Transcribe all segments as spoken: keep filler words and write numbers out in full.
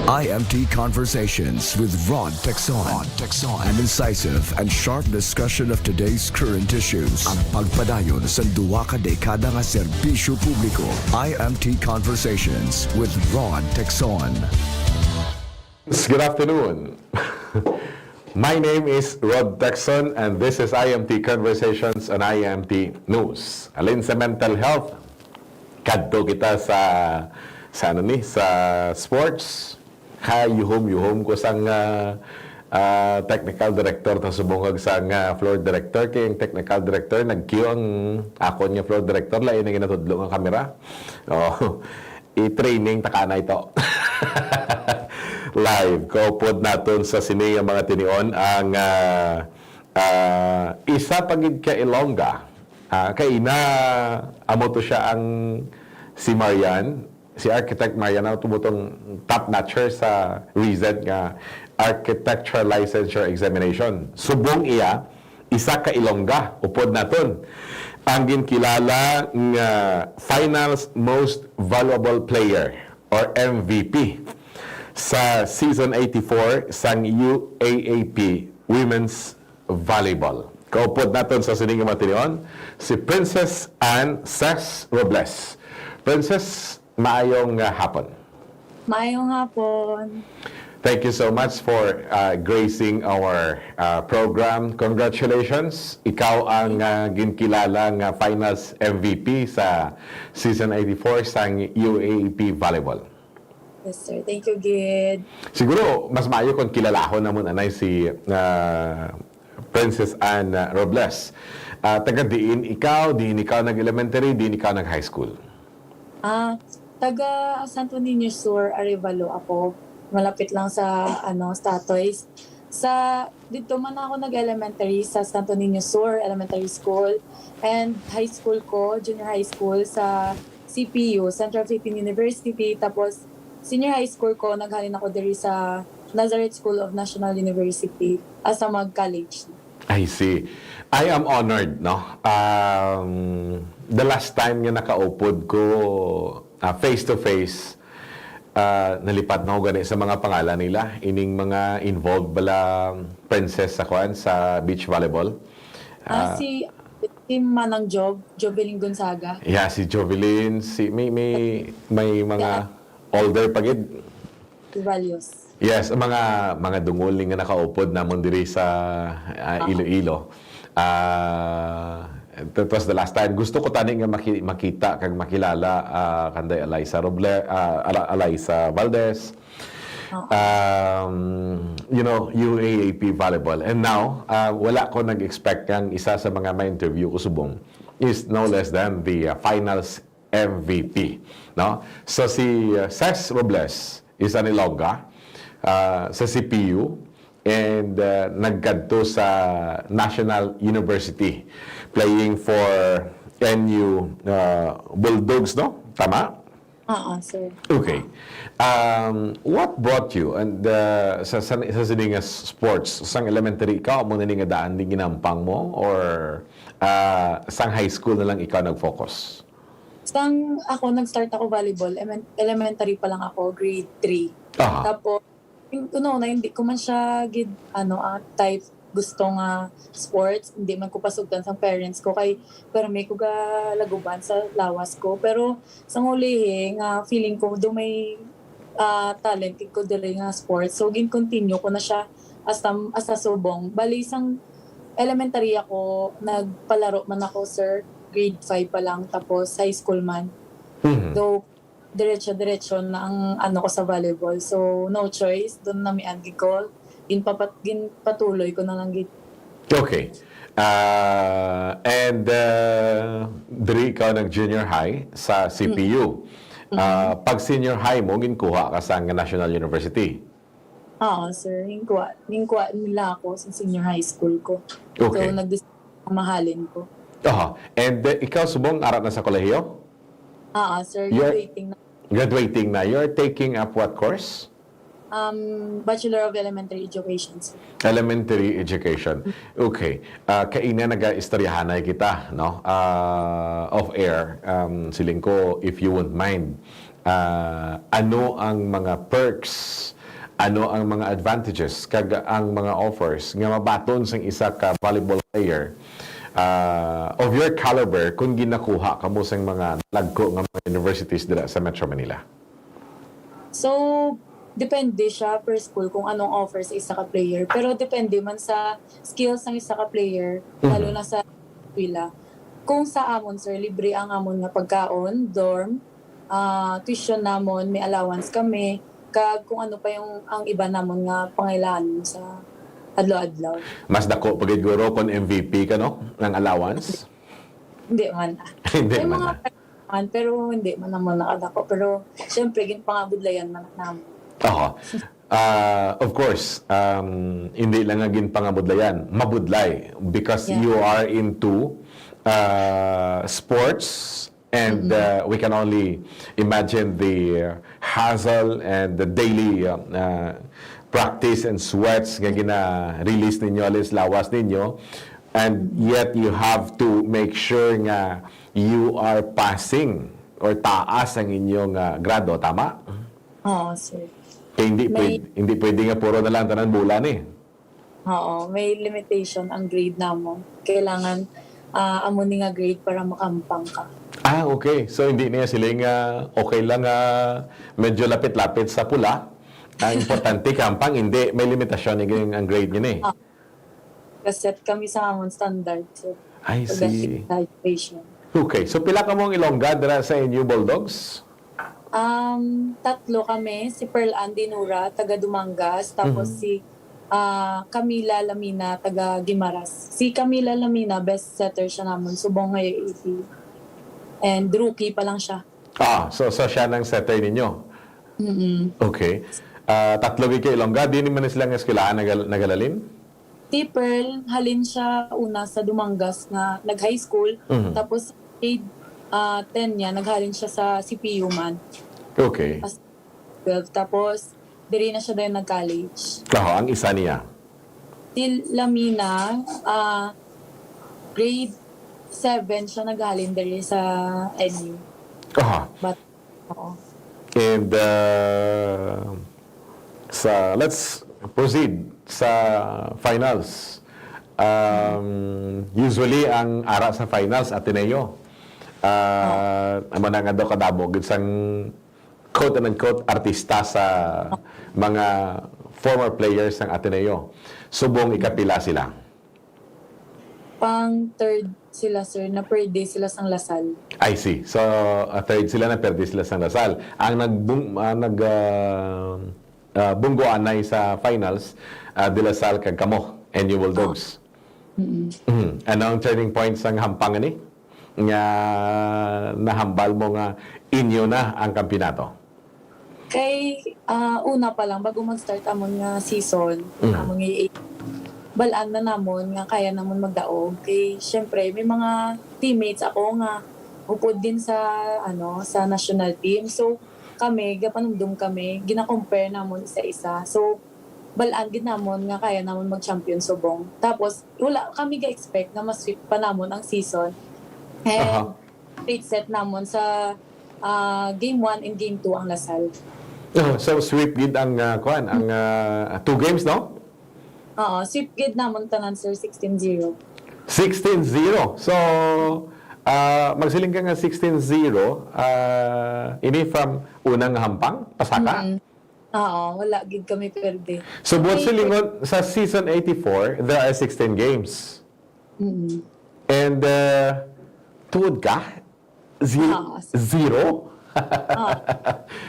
I M T Conversations with Rod Texon. Rod Texon. An incisive and sharp discussion of today's current issues. Ang pagpadayon sa duha ka dekada nga serbisyo publiko. I M T Conversations with Rod Texon. Good afternoon. My name is Rod Texon, and this is I M T Conversations on I M T News. Halin sa mental health, kadto kita sa, sa ano ni, sa sports. Kay yuhom-yuhom ko sang, ah, ah, technical director ta subong kag sang, ah, floor director, kay ang technical director nag-cue ang akon nga floor director, lain ang ginatudlo nga kamera. Oh, i-training ta kana ito. Live, kaupod naton sa sini nga mga tinion ang, ah, ah, isa pa gid ka Ilongga. Ah, kay ina, amo to siya ang si Marian, si Architect Marian, ang tumutong top notcher sa recent nga Architecture Licensure Examination. Subong iya, isa ka Ilongga, upod naton, ang ginkilala nga Finals Most Valuable Player or M V P sa Season eighty-four sang U A A P Women's Volleyball. Kaupod naton sa sining nga mga tinion, si Princess Anne Ses Robles. Princess, maayong, ah, hapon. Maayong hapon. Thank you so much for, uh, gracing our, uh, program. Congratulations. Ikaw ang, uh, ginkilala nga finals M V P sa season eighty-four sang U A A P Volleyball. Yes, sir. Thank you, gid. Siguro, mas maayo kung kilalahon namon anay si, uh, Princess Anne, uh, Robles. Uh, taga diin ikaw, diin ikaw nag-elementary, diin ikaw nag-high school? Ah, taga Santo Niño Sur, Arevalo ako. Malapit lang sa, ano, Statoys. Sa, dito man ako nag-elementary sa Santo Niño Sur Elementary School. And high school ko, junior high school sa C P U, Central Philippine University. Tapos, senior high school ko, naghalin ako diri sa Nazareth School of National University as a mag-college. I see. I am honored, no? Um, the last time nga nakaupod ko, ah, face to face, ah, nalipat na ako gani sa mga pangalan nila. Ining mga involved bala princess sa kuan, sa beach volleyball. Ah, Ah, si, si Manang Job, Jovelyn Gonzaga. Yeah, si Jovelyn, si, may, may, may mga Yeah. older pa gid. Values. Yes, ang mga, mga dungol ni nga nakaupod namon diri sa, ah, Oo. Iloilo. Ah, that was the last time. Gusto ko tani nga maki-, makita kag makilala, ah, kanday Alyssa Roble-, ah, Ala-, Alyssa Valdez. Oo. Um, you know, U A A P volleyball. And now, ah, wala ko nag-expect nga ang isa sa mga ma-interview ko subong is no less than the, ah, finals M V P, no? So, si, uh, Ses Robles is an Ilongga, uh, sa C P U, and, uh, nagkadto sa National University, playing for N U, uh, Bulldogs, no? Tama? Oo, sir. Okay. Um, what brought you and, uh, sa, sa, sa sini nga s-, sports? Sang elementary ikaw, amo na ni nga daan din ginampang mo? Or, uh, sang high school na lang ikaw nag-focus? Sang ako, nag-start ako volleyball, emen-, elementary pa lang ako, grade three. Aha. Tapos, yung, una-una, hindi ko man siya gid, ano, ah, type gusto nga sports, hindi man ko pasugdan sang parents ko, kay permi ko ga laguban sa lawas ko. Pero sang ulihi nga feeling ko do may, ah, talent ko diri nga sports. So, gin-continue ko na siya hasta, hasta subong. Bali, sang elementary ako, nagpalaro man ako, sir, grade five pa lang, tapos high school man. Mhm. Though, diretso-diretso na ang ano ko sa volleyball. So, no choice, doon na mi-, ang gid ko, ginpapat-, ginpatuloy ko na lang gid. Okay. Ah, and, ah, diri ikaw nag-junior high sa C P U. Mm. Ah, Mm. pag senior high mo, ginkuha ka sa National University? Oo, sir. Ginkuha, ginkuha nila ako sa senior high school ko. Okay. So, nag-, mahalin ko. Aha. And, uh, ikaw, subong, ara na sa kolehiyo? Oo, sir. You're Graduating na. Graduating na. You're taking up what course? Um, Bachelor of Elementary Education, sir. Elementary Education. Okay. Ah, kaina naga-istoryahanay kita, no? Ah, off air, um, siling ko, if you won't mind, ah, ano ang mga perks Ano ang mga advantages kag ang mga offers nga mabaton sang isa ka volleyball player, ah, of your caliber kung ginakuha kamo sang mga lagko nga mga universities dira sa Metro Manila? So, depende siya per school kung anong offer sa isa ka player. Pero depende man sa skills ng isa ka player, lalo na sa eskwela. Kung sa amon, sir, libre ang amon nga pagkaon, dorm, ah, tuition namon, may allowance kami, kag kung ano pa yung ang iba namon nga pangailangan sa adlaw-adlaw. Mas dako pa gid guro kon M V P ka, no? Ang allowance? Hindi man. Hindi May man mga na. man, pero hindi man naman nakadako. Pero, syempre, ginpangabudlayan man namin. Oho. Ah, of course, um, hindi lang nga ginpangabudlayan, mabudlay because Yeah. you are into uh, sports and uh, we can only imagine the hassle and the daily uh, uh, practice and sweats nga gina-release ninyo, alis lawas ninyo, and yet you have to make sure nga you are passing or taas ang inyong uh, grado, tama? Oo, sir. Kaya hindi, May- pwede, hindi pwede nga puro na lang tanan bola ni. Oo, may limitation ang grade namo. Kailangan ah, amo ni nga grade para makahampang ka. Ah, okay. So, hindi niya sila nga okay lang nga medyo lapit-lapit sa pula. Ang importante, kampang, hindi. May limitasyon yung ang grade niya eh. Kaset kami sa amon standard, sir. I see. Graduation. Okay. So, pila ka mong Ilongga dira sa inyo Bulldogs? Um, tatlo kami, si Pearl Ann Dinura, taga Dumangas, tapos Mhm. si ah, Camila Lamina, taga Guimaras. Si Camila Lamina, best setter siya namon, subong nga U A P. And rookie pa lang siya. Ah, so, so siya nang setter ninyo? Mm-mm. Okay. Ah, tatlo gid ka Ilongga, di naman sila nga eskwelahan nagal nagalalin? Si Pearl, halin siya una sa Dumangas nga nag-high school. Mhm. Tapos grade ah, ten niya, naghalin siya sa C P U man. Okay. As twelve. Tapos, diri na siya dayon nag-college. Kaho, ang isa niya. Si Lamina, ah, grade seven siya naghalin diri sa N U. Aha. But, oo. And uh, sa let's proceed sa finals. Um, usually ang ara sa finals Ateneo. Uh, amo na nga daw kadamo gid sang quote and unquote artista sa mga former players ng Ateneo. Subong ikapila sila? Pang third sila, sir, na perde sila sang Lasal. I see. So, uh, third sila, na perde sila sang Lasal. Ang nagbung, uh, nag uh, uh, bunggoanay sa finals, uh, De La Salle kag kamo, N U Bulldogs. Mm. Mhm. Ano ang turning point sang hampang ani? Nga nahambal mo nga inyo na ang kampiyonato? Kay ah, una pa lang, bago mag-start amon nga season, Mm. amon nga i- bal-an na namon nga kaya namon magdaog. Kay syempre, may mga teammates ako nga upod din sa ano sa national team. So kami, gapanumdum kami, gina-compare namon isa-isa. So bal-an gid namon nga kaya namon mag-champion subong. Tapos wala kami ga-expect nga ma-sweep pa namon ang season. And Aha. Straight set namon sa ah, game one and game two ang Lasal. Oh, so sweep gid ang uh, kuan, ang uh, two games, no? Oo, sweep gid namon tanan, sir, sixteen zero. Sixteen zero. So, uh, magsiling ka nga sixteen zero, uh, ini from unang hampang, pasaka? Mm. Oo, wala gid kami perde. So, buot May- silingon, sa season eighty-four, there are sixteen games. Mm. And uh, tuod ka? Ze- Ah, s- zero? Ah,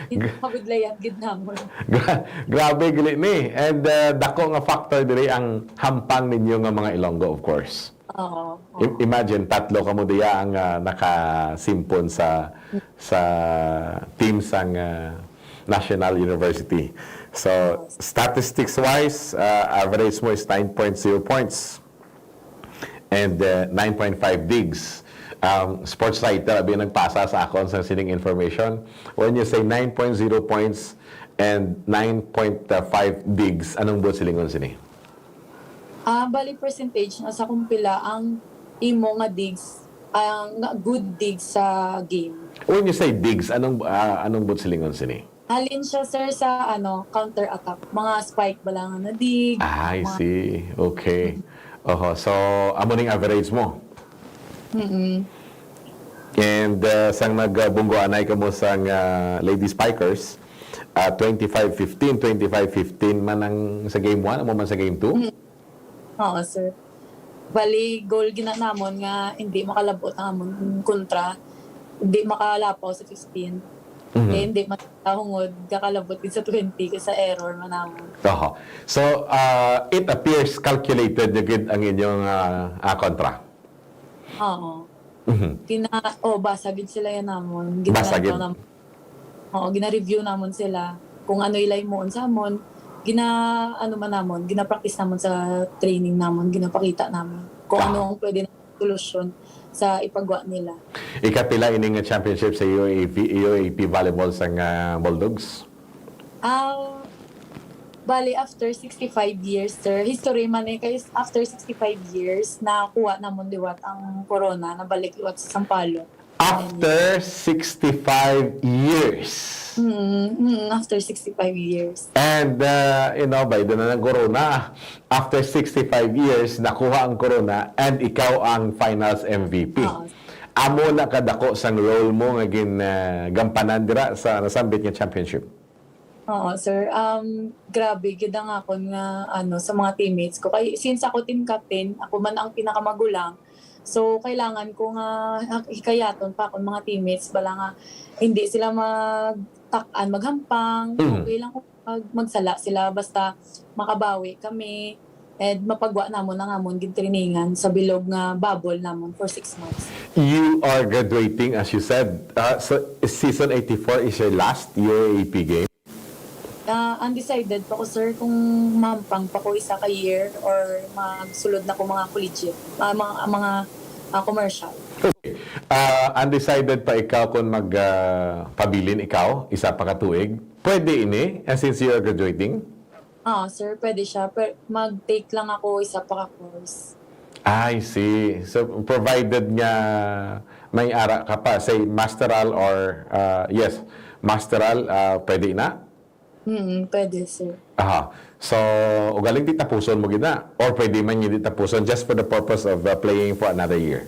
hindi mabudlayan gid namon. Gra- grabe gali ni. And uh, dako nga factor diri ang hampang ninyo nga mga Ilonggo, of course. Oo. I- imagine, tatlo kamo diya ang uh, nakasimpon sa sa team sang uh, National University. So, statistics wise, uh, average mo is nine point zero points. And uh, nine point five digs. Um, sports writer abi nagpasa sa akon sa sining information. When you say nine point zero points and nine point five digs, anong buot silingon sini? Ah, bali percentage na sa kung pila ang imo nga digs, ang nga good digs sa game. When you say digs, anong uh, anong buot silingon sini? Halin siya, sir, sa, ano, counter attack. Mga spike bala nga nadig, I mga see. Okay. Oho. So, amo ning average mo? Mm-mm. And, uh, sang nagbunggo anay kamo sang, uh, Lady Spikers, uh, twenty-five fifteen, twenty-five fifteen man ang sa game one, amo man sa game two? Mm. Oo, sir. Bali, goal gina namon nga hindi makalabot ang amon kontra, hindi makalapaw sa fifteen. Mhm. Kaya hindi man hungod kakalabot gid sa twenty kay sa error man namon. Oho. So, ah, it appears calculated na gid ang inyong, ah, ah, kontra. Oo. Mhm. Gina-, oh, basa gid sila yan namon. Basa gid. Ginalantaw nam-, oo, gina-review namon sila kung ano ila himuon sa amon. Gina-, ano man namon, gina-practice namon sa training namon, ginapakita namon kung Ah. ano ang pwede na solusyon sa ipagwa nila. Ikapila ini nga championship sa U A P, U A P volleyball sang, ah, Bulldogs? Ah, bali, after sixty-five years, sir. History man eh, kay after sixty-five years, nakuha namon liwat ang corona, nabalik liwat sa Sampaloc. After sixty-five years. Mm, mm, after sixty-five years. And, uh, you know, by the na ng corona, after sixty-five years, nakuha ang corona and ikaw ang finals M V P. Oo. Amo na kadako sang role mo nga gin, uh, gampanan dira sa nasambit nga championship? Oo, sir. Um, grabe gid ang akon nga, ano, sa mga teammates ko. Kay, since ako team captain, ako man ang pinakamagulang. So, kailangan ko nga hikayaton pa akong mga teammates, bala nga hindi sila magtak-an, maghampang. Mhm. Okay lang kung mag-, magsala sila, basta makabawi kami. And mapagwa namon ang amon gintrainingan sa bilog nga bubble namon for six months. You are graduating, as you said. Ah, so, season eighty-four is your last U A A P game? Ah, undecided pa ko, sir, kung mahampang pa ko isa ka year or magsulod na ko mga collegiate, ah, mga, mga, ah, commercial. Okay. Ah, undecided pa ikaw kung mag, ah, pabilin ikaw, isa pa ka tuig? Pwede ini, ah, since you are graduating? Ah, sir, pwede siya. Pwe-, mag-take lang ako isa pa ka course. I see. So, provided nga may ara ka pa, say, masteral or, ah, yes, masteral, ah, pwede na? Mm, pwede, sir. Aha. So, ugaling di tapuson mo gid na? Or pwede man gid di tapuson just for the purpose of, ah, playing for another year?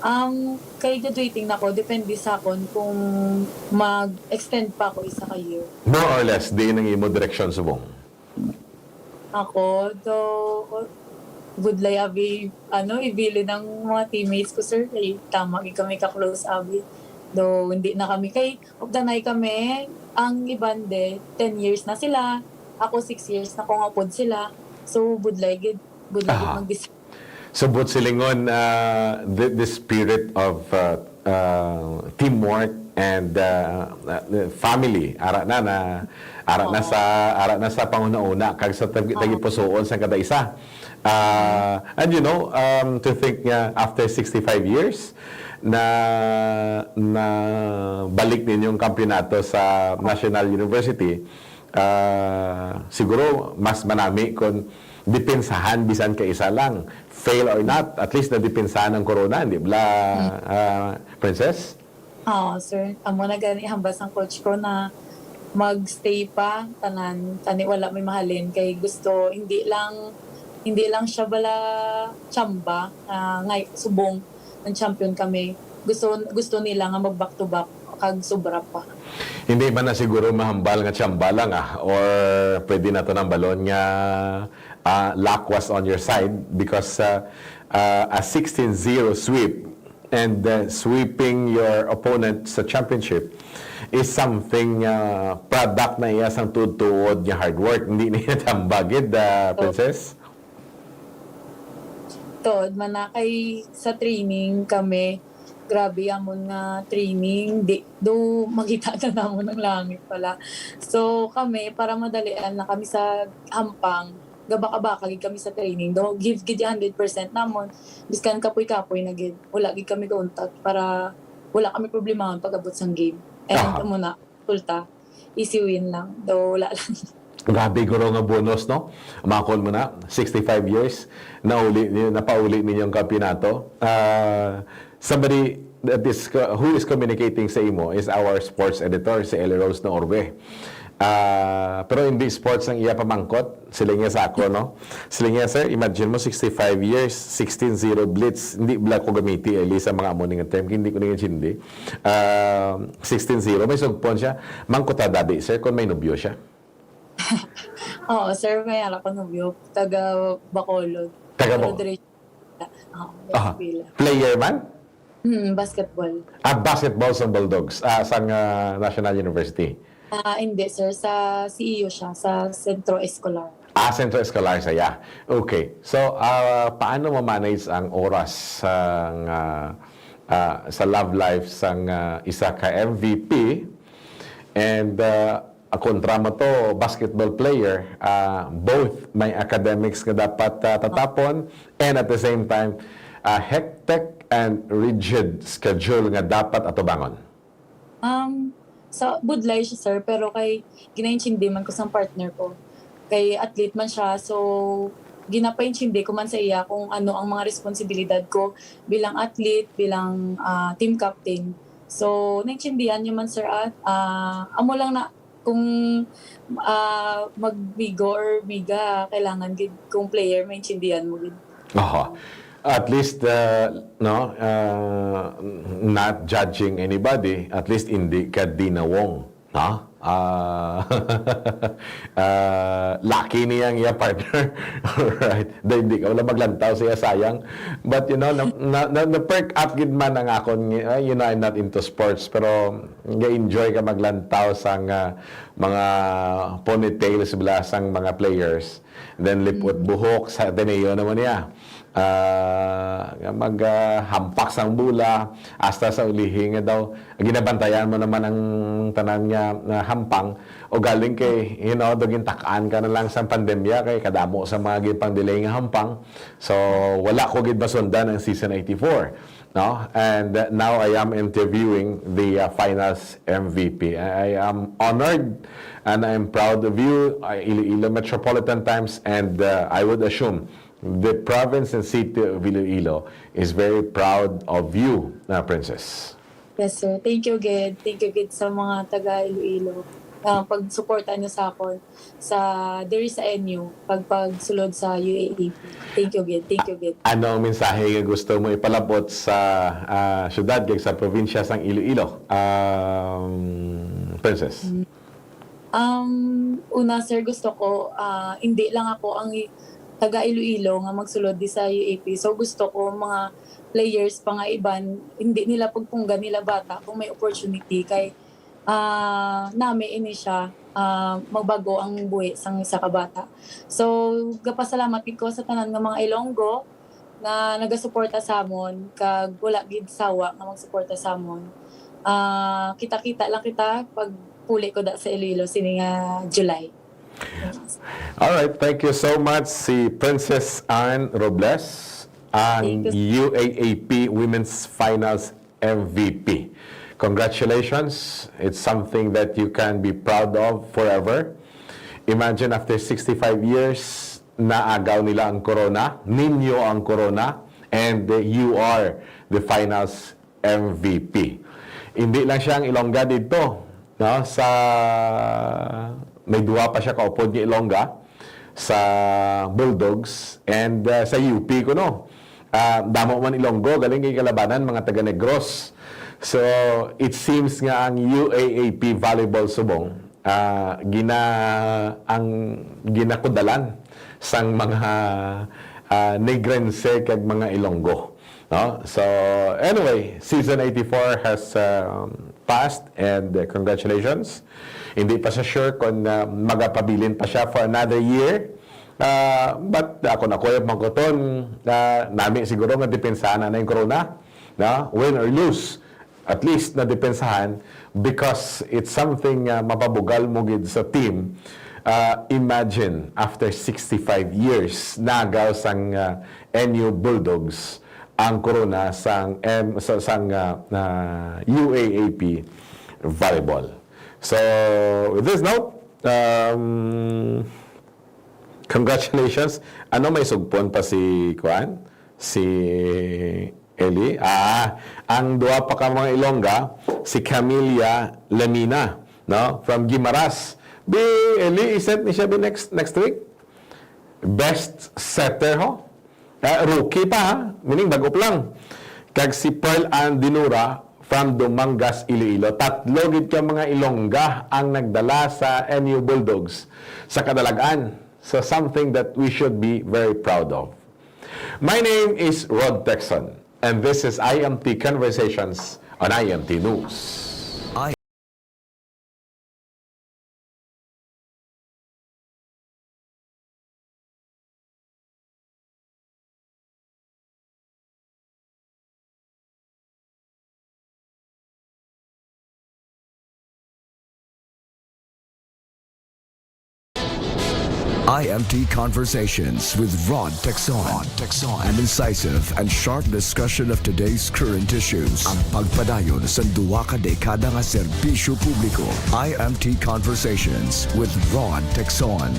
Um, kay graduating na ko, depende sa akon kung mag-extend pa ako isa ka year. More or less, diin ang imo direksyon subong? Ako, do, budlay abi, ano, ibilin ang mga teammates ko, sir, kay tama gid kami ka-close abi. Do, hindi na kami, kay ugdanay kami, ang iban de, ten years na sila, ako six years na ko nga pod sila. So, budlay gid, budlay gid Aha. mag-dis- So, buot silingon, ah, the, the spirit of, ah, ah, teamwork and, ah, ah, family, ara na, na, ara na Oo. sa, ara na sa panguna-una, kag sa tag-, Oo. tagipusuon sa kada isa. Ah, and you know, um, to think nga after sixty-five years, na, na balik ninyong kampiyonato sa National University, ah, siguro mas manami kung depensahan bisan ka isa lang. Fail or not, at least nadipinsahan ang corona, di ba, Hmm. ah, Princess? Oo, sir. Amo na gani hambal sang coach ko na mag-stay pa tanan, tani wala may mahalin kay gusto, hindi lang, hindi lang siya bala tsamba, ah, ngay subong ang champion kami. Gusto, gusto nila nga mag back to back kag sobra pa. Hindi man na siguro mahambal nga tsamba lang, ah, or pwede nato nang balon nga, ah, luck was on your side because, ah, ah, a sixteen zero sweep and, uh, sweeping your opponent sa championship is something, uh, product na iya sang tuod-tuod nga hard work. Hindi na iya tsamba gid, uh, So, Princess? Tuod man na kay sa training kami, grabe amon nga training, di, do makita na namon ang langit pala. So, kami, para madalian na kami sa hampang, gabaka-baka gid kami sa training. Do, give gid yung hundred percent namon. Biskan kapoy-kapoy na gid. Wala gid kami kauntat para wala kami problemahon pag-abot sang game. And Aha. amo na, resulta, easy win lang. Do, wala lang. Grabe, guro, nga bonus, no? Makon mo na, sixty-five years, nauli ni-, napauli ninyo ang kampiyonato. Ah, somebody, that is, uh, who is communicating sa imo is our sports editor, si Ellie Rose Noorbe. Ah, pero hindi sports ang iya pamangkot. Sila niya sa ako, no? Sila niya, sir, imagine mo, sixty-five years, sixteen zero blitz. Hindi bala ko gamiti, Ellie, sa mga amo ning term. Hindi ko nang intindi. Ah, sixteen zero, may sugpon siya. Mangkot ta dali, sir, kung may nobyo siya. Oo, sir, may ara ko nobyo. Taga Bacolod. Taga Pero Bacolod. Dire, oo, Aha. Eskwela. Player man? Hmm, basketball. Ah, basketball sa Bulldogs, ah, sang, ah, National University. Ah, hindi, sir. Sa C E U siya, sa Centro Escolar. Ah, Centro Escolar saya. Okay. So, ah, paano ma-manage ang oras sang, ah, ah, sa love life sang, ah, isa ka M V P? And, ah, kontra mo to, basketball player, ah, both may academics nga dapat, ah, tatapon, and at the same time, ah, hectic and rigid schedule nga dapat atubangon. Um, sa budlay siya, sir, pero kay ginaintindi man ko sang partner ko. Kay athlete man siya, so ginapaintindi ko man sa iya kung ano ang mga responsibilidad ko bilang athlete, bilang, ah, team captain. So, naintindihan niya man, sir, at, ah, amo lang na kung, ah, magmigo or miga, kailangan gid kung player, maintindihan mo gid. Aha. At least, uh, no, uh, not judging anybody, at least hindi ka dinawong, no? Ah, ah, lucky niya ang iya partner. Alright. Dahil hindi ka wala maglantaw siya, sayang. But, you know, na, na, na, na-perk up gid man ang akon, uh, you know, I'm not into sports, pero ga-enjoy ka maglantaw sang, uh, mga ponytails bala sang mga players. Then lipot buhok sa Ateneo naman niya. Ah, nga mag, ah, hampak sang bola, hasta sa ulihi nga daw ginabantayan mo naman ang tanan nga, nga hampang. O galing kay, you know, daw gintak-an ka na lang sa pandemya kay kadamo sa mga ginpang-delay nga hampang. So, wala ko gid masundan ang season eighty-four, no? And, uh, now I am interviewing the, uh, finals M V P. I am honored and I'm proud of you, uh, Iloilo Metropolitan Times, and, uh, I would assume the province and city of Iloilo is very proud of you, uh, Princess. Yes, sir. Thank you gid. Thank you gid sa mga taga Iloilo. Ah, pagsuporta niyo sa akon sa diri sa N U, pag pagsulod sa U A A P. Thank you gid. Thank you gid. Ano ang mensahe nga gusto mo ipalabot sa, ah, syudad kag sa probinsya sang Iloilo, um, Princess? Um, una, sir, gusto ko, ah, hindi lang ako ang i-, taga Iloilo nga magsulod di sa U A P. So, gusto ko mga players pa nga iban, hindi nila pagpunggan nila bata kung may opportunity kay, ah, nami ini siya, ah, magbago ang buhi sang isa ka bata. So, gapasalamat gid ko sa tanan nga mga Ilonggo nga nagasuporta sa amon, kag wala gid sawa nga magsuporta sa amon. Ah, kita-kita lang kita pag puli ko da sa Iloilo sini nga July. Alright, thank you so much. Si Princess Anne Robles, ang Thank you. U A A P Women's Finals M V P. Congratulations. It's something that you can be proud of forever. Imagine, after sixty-five years, naagaw nila ang corona, ninyo ang corona, and, uh, you are the finals M V P. Hindi lang siya ang Ilongga dito, no? Sa, may duha pa siya kaupod nga Ilongga sa Bulldogs and, uh, sa U P kuno. Ah, damo man Ilonggo, galing kay kalabanan, mga taga Negros. So, it seems nga ang U A A P Volleyball Subong, ah, gina-, ang ginakudalan sang mga, ah, Negrense kag mga Ilonggo, no? So, anyway, season eighty-four has, um, passed, and, uh, congratulations. Hindi pa sa sure kung, uh, magapabilin pa siya for another year. Uh, but ako na, Kuya Mangkuton, uh, nami siguro nga depensahan na yung corona, no? Win or lose, at least nadepensahan, because it's something, uh, mapabugal mo gid sa team. Uh, imagine, after sixty-five years, nagaw sang, uh, N U Bulldogs ang corona sang, em, sa, sang, uh, uh, U A A P volleyball. So, with this note, um, congratulations. Ano, may sugpon pa si, kuan? Si Eli, ah, ang duha pa ka mga Ilongga, si Camilla Lamina, no, from Guimaras. Bi, Eli, i-set ni siya bi next, next week. Best setter, ho. Ah, rookie pa, ha? Meaning, bag-o pa lang. Kag si Pearl Ann Dinura from Dumangas, Iloilo. Tatlo gid ka mga Ilongga ang nagdala sa N U Bulldogs sa kadalagan. So, something that we should be very proud of. My name is Rod Texon, and this is I M T Conversations on I M T News. I M T Conversations with Rod Texon. Rod Texon. An incisive and sharp discussion of today's current issues. Ang pagpadayon sa duwa ka dekada nga serbisyo publiko. I M T Conversations with Rod Texon.